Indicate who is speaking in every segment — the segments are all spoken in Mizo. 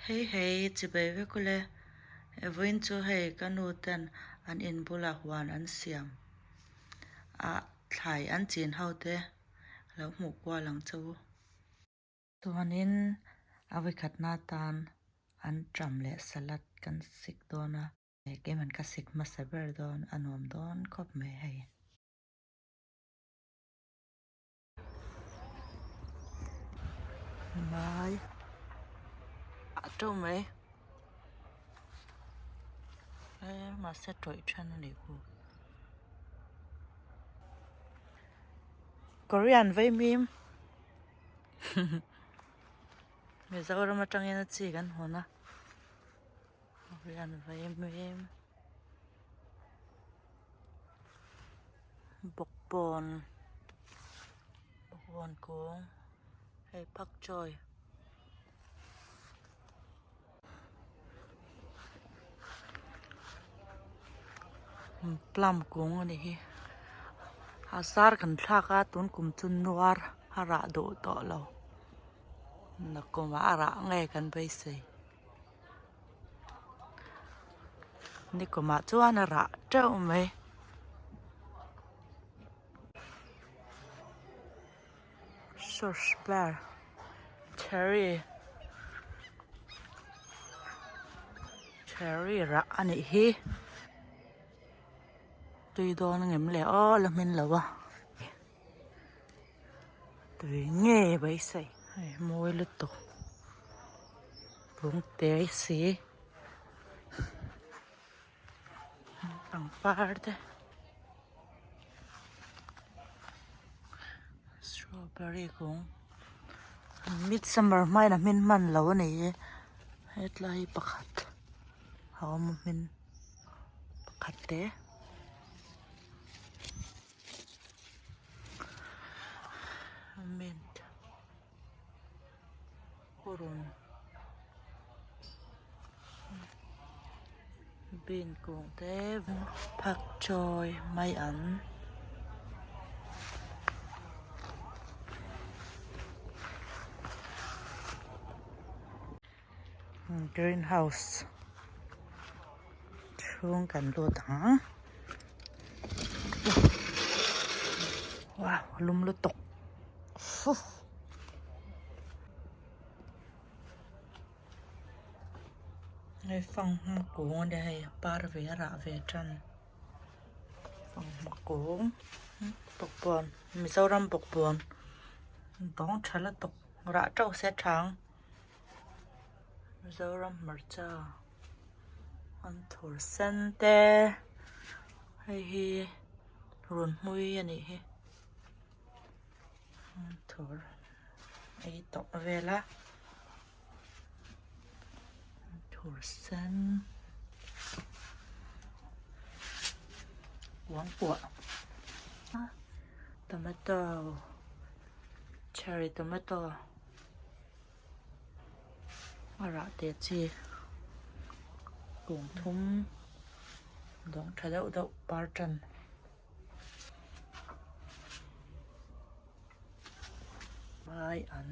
Speaker 1: Hei hei chibei vek ule vawiin chu hei ka nu ten an in bulah huan an siam a thlai an chin ho te lo hmuh kual ang che u. Chuanin a vawikhatna atan an ṭam leh salad kan sik dawn a, keiman ka sik hmasa ber dawn a nuam dawn khawp mai hei. Mai a teuh mai mahse tawih then a nih khu Korean vaimim Mizoram atangin a chi kan hawn a Korean vaimim. Bawkbawn bawkbawn kung hei pak chawi plum kung a nih hi a zar kan thlak a tun kum chu nuar a rah duh tawh lo nakumah a rah ngei kan beisei. Nikumah chuan a rah teuh mai. Sauce bar cherry cherry rah a nih hi tui dawn a ngem le aw la hmin lo a tui ngei beisei hei mawi lutuk. Lungte si pangpar te strawberry kung midsummer hmain a hmin hman lo a ni hi hetlai hi pakhat a awm a hmin pakhat te. Mint. Purun bean kung te pak choy mai an greenhouse chhung kan lut ang wow lum lutuk. Hei fanghma kung a nia hei par ve a rah ve tan fanghma kung bawkbawn Mizoram bawkbawn dawng tha lutuk rah teuh se thang Mizoram hmarcha an thur sen te hei hi run hmui a nih hi. Thur ei tawh vel a thur sen kuangkuah tomato cherry tomato a rah te chi kung thum dawng tha deuh deuh par tan. Vai an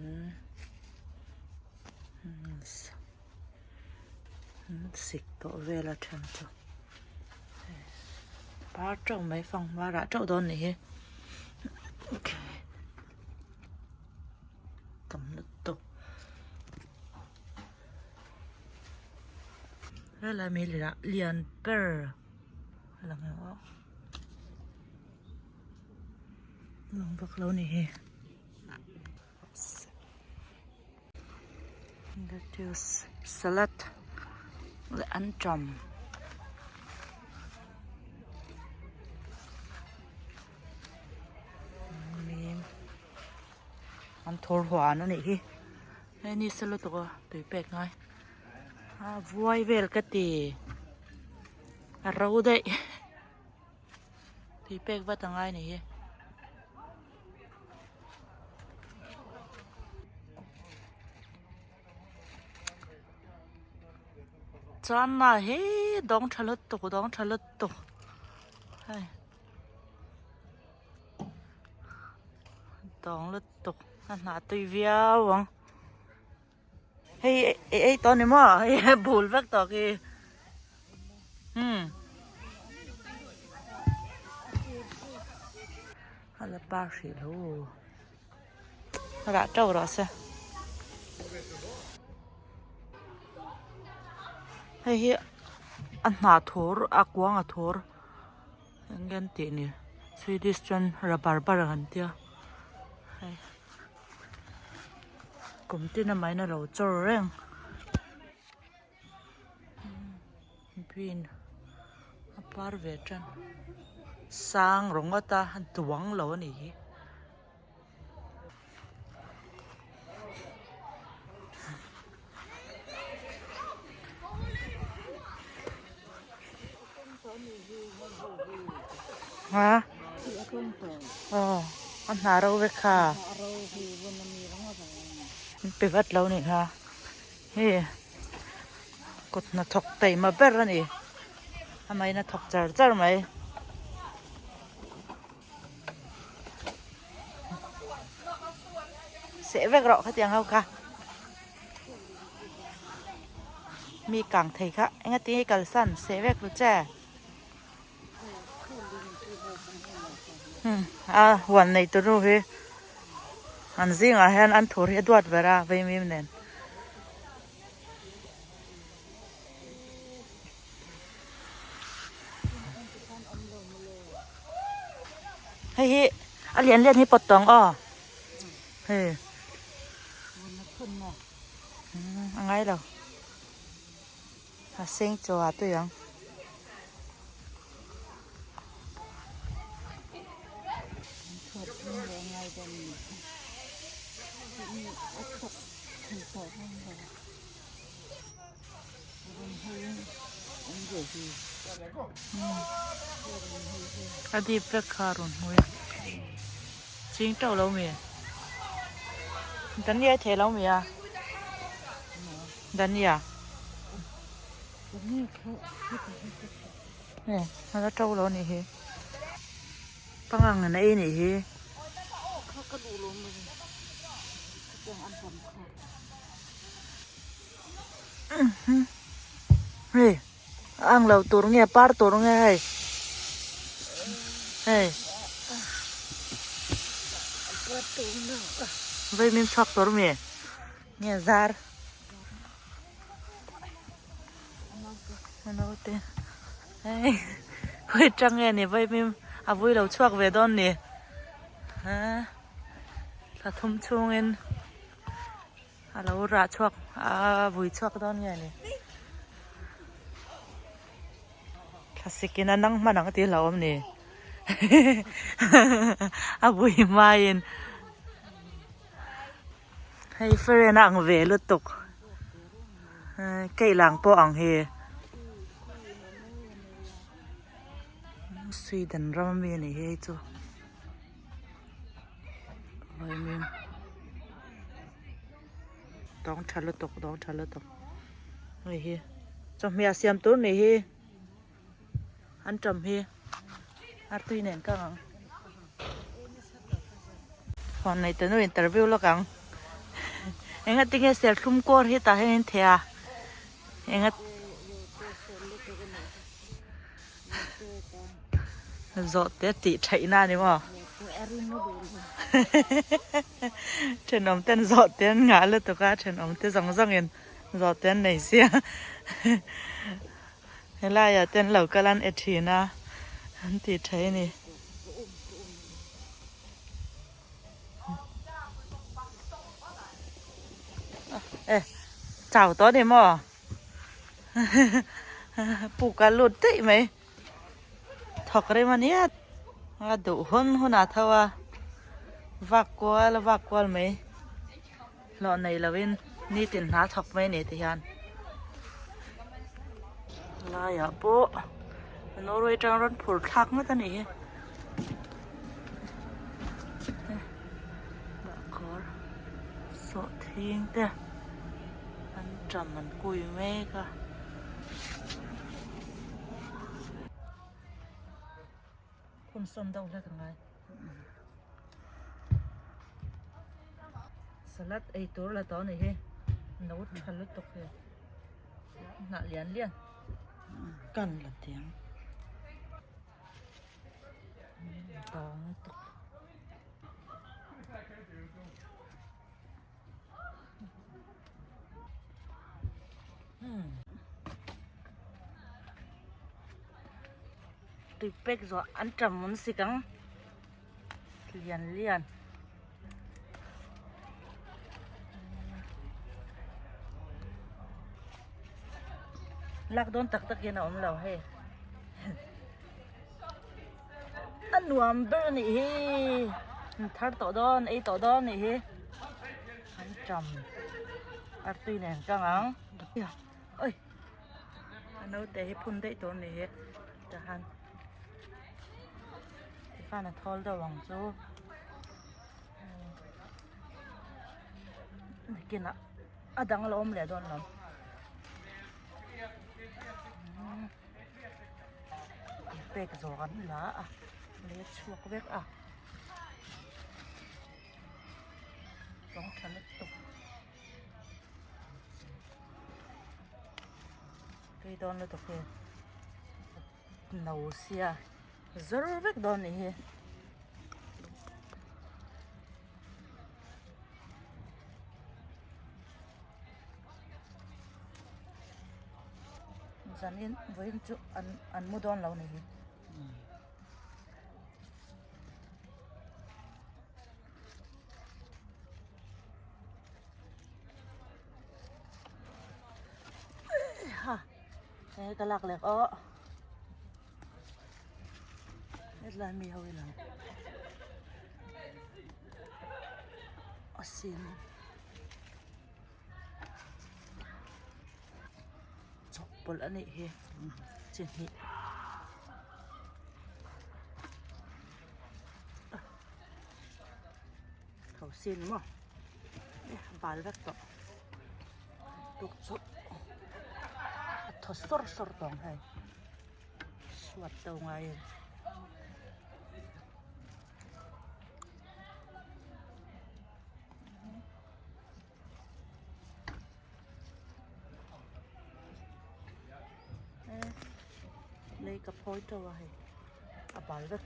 Speaker 1: sik tawh vel a then chu par teuh mai fanghma rah teuh dawn a nih hi tam lutuk helai mi lian ber a lang em aw. Lang vak lo ni hi lettuce salad leh anṭam an thawr huan a nih hi hei ni se lutuk a tui pek ngai a vuai vel ka ti a ro daih. Tui pek vat a ngai a ni hi. Chuan na hi dawng tha lutuk dawng tha lutuk hei dawng lutuk a hnah tui viau ang. Hei i ei tawh a ni maw? Hei bul vek tawh khi. Umm. A la par hrih lo. Rah teuh rawh se. Hei hi a hnah thur a kuang a thur eng nge an tih ni swedish chuan rubber bar an tia hei kum tin a mahin a lo chawr reng green a par ve tan sang ringawt a duang lo a nih hi. Ha aw a hna ro vek kha min pe vat lo nih kha hei kut hnathawk taima ber a ni amah in a thawk char char mai. Seh vek rawh khatiang ho kha mi kang thei kha enga tinge kalsan seh vek ru che a huan nei tur nu hi an zingah hian an thur hi a duat ber a vaimim nen. Hei hi a lian lian hi pawt tawng aw hei a ngai lo a seng chaw ah tui ang. A dip vek kha a rawn hmui a ching teuh lo mi Dania thei lo mi a Dania a la to lo anih hi pangang in a ei anih hi. Hei a ang lo tur nge par tur nge hei hei vei min chhuak tur mi nge zar naute hei hawi tang nge ni vei min a vui lo chhuak ve dawn ni ha thla thum chhungin. A lo rah chhuak a vui chhuak dawn nge ni thlasik in a nang hman ang tih hlauhawm ni a vui hmaiin hei feren a ang ve lutuk keih lang pawh ang hi Sweden ram ami a nih hi hei chu. Dawng tha lutuk dawng tha lutuk hei hi chawhmeh siam tur nih hi an tam hi artui nen ka ang huan nei tanu interview lawk ang enga tinge serthlum kawr hi tah hian in theh a enga. Zawh te tih theih na a ni maw? Thenawm ten zawh te an ngah lutuk a, thenawm te zawng zawng in zawh te an nei sia. Helaiah te an lo kal an e thin a, an tih theih a ni. E, chau tawh a ni maw? Puk a lut daih mai thawk rem a nia a duh hun hun ah tho a vak kual a vak kual mai hlawh nei lo in nitin hna thawk mai a ni ti hian laiah pawh Norway atang rawn phur thlak ngawt a nih hi bahkhawr sawhthing te. An ṭam an kui mek a. Phun sawn deuh hlek a ngai. Salad ei tur la tawh a nih hi. No tha lutuk hi hnah lian lian kan la tiang tawng lutuk. Tui pek zawh an tam an sik ang lian lian. Lak dawn tak tak hian a awm lo hei a nuam ber a nih hi an thar tawh dawn ei tawh dawn a nih hi an tam artui nen kang ang oi a naute hi phun daih tur a nih hi tahan tikhan a thawl deuh ang chu nakinah a dang la awm leh dawn lo. Pek zawh an la a lei a chhuak vek a tawng tha lutuk tui dawn lutuk hi no sia zawr vek dawn a nih hi. Zanin vawiin chu an an mu dawn lo ni hi. Ha he ka lak lek aw hetlai mi ho hi lang a sin. Chawhpawlh a nih hi chi hnih tho sin maw bal vek tawh tuk chu a thaw sawr sawr tawh ang hei suat to ngaiin. Lei ka phawi teuh a hei a bal vek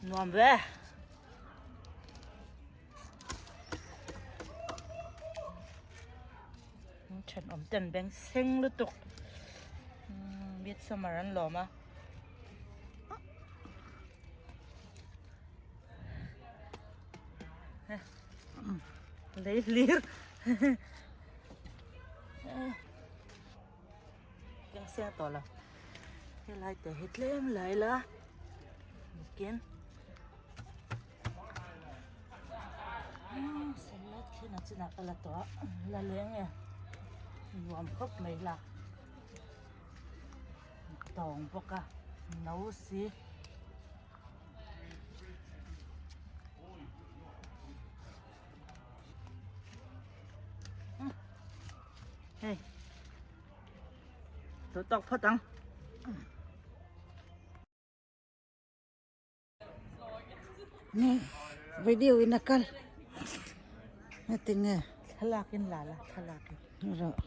Speaker 1: nuam ve. Thenawm ten beng seng lutuk midsummer an lawm a. Lei hlir keng seng tawh lo helai te hi tlem lai la nikin salad khi na chinah ka la tawh a la leng e nuam khawp mai la tawng bawk a no si. Hei tawh tawk phawt ang.
Speaker 2: Nge video in a kal heti nge
Speaker 1: thlalak in la la thlalak in
Speaker 2: rawh.